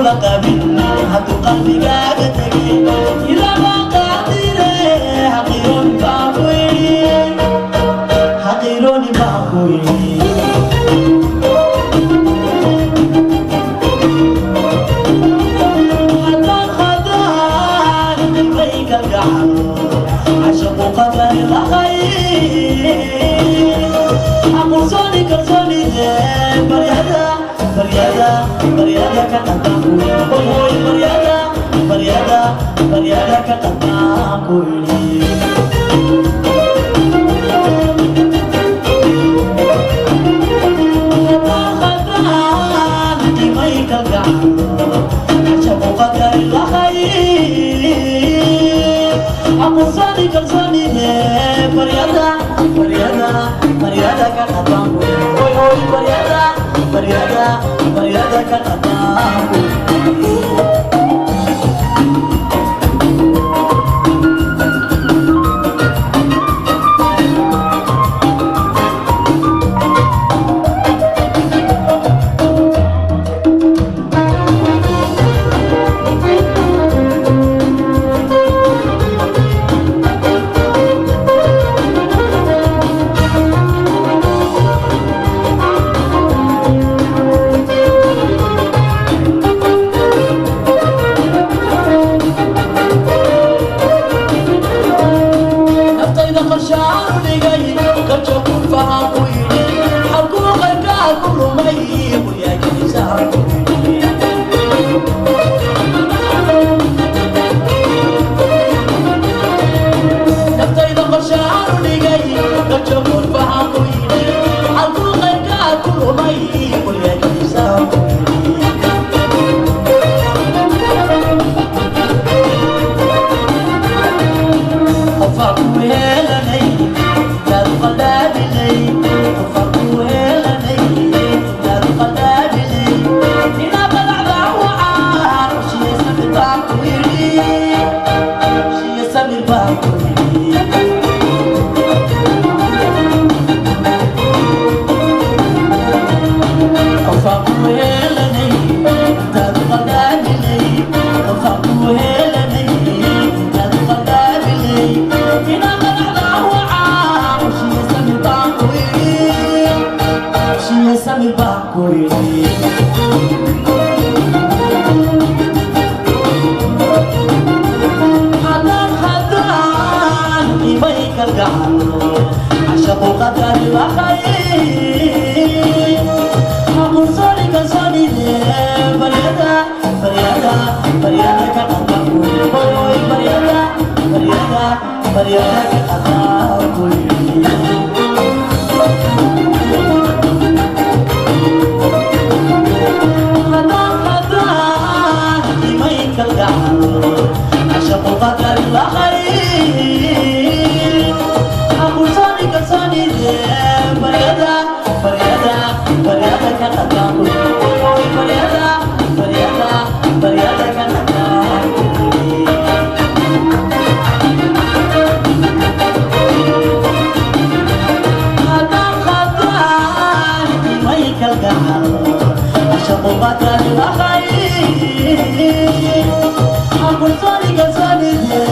Kula qabin hadduu qalbigaaga tegay, ilama qaadire. Xaqirooni baan ku idhi, xaqirooni baan ku idhi. Haddaan khadaan qibay kalgacal, cashaqu qadari laqay. Aqoonsooni kalsoonide, baryada, baryada, baryada ka qadaan ku, hoy hoy, baryada, baryada, baryada ka qadaan ku idhi. Haddaan khadaan qibay kalgacal, cashaqu qadari laqay. Aqoonsooni kalsoonide, baryada, baryada, baryada ka qadaan ku, hoy hoy, baryada, baryada, baryada ka qadaan ku. Naftayda qorshaan u dhigay, kaljo kurfahaan ku yidhi, xalkuu qayrkaa ku lumay, quryaajisaan ku yidhi. Naftayda qorshaan u dhigay, kaljo kurfahaan ku yidhi, xalkuu qayrkaa ku lumay, quryaajisaan ku yidhi. Qofaa ku helanay intaad u qaldaabilay, qofaa ku helanay intaad u qaldaabilay, inaa qadacda wacaan. Shiye samir baan ku yidhi, shiye samir baan ku yidhi. Qofaa ku helanay intaad u qaldaabilay, qofaa ku helanay intaad u qaldaabilay, inaa qadacda wacaan. Shiye samir baan ku yidhi, shiye samir baan ku yidhi. Haddaan haddaan qibay kalgacal, cashaqu qadari laqay. Aqoonsooni kalsoonide, baryada, baryada, baryada ka qadaan ku, hoy hoy, baryada, baryada, baryada ka qadaan ku yidhi. Haddaan haddaan qimay kalgacal, cashaqu qadari laqay. Aqoonsooni kalsoonide, baryada, baryada, baryada ka qadaan ku, hoy, baryada, baryada, baryada ka qadaan ku yidhi. Haddaan haddaan qimay kalgacal, cashaqu qadari laqay. Aqoonsooni kalsoonide,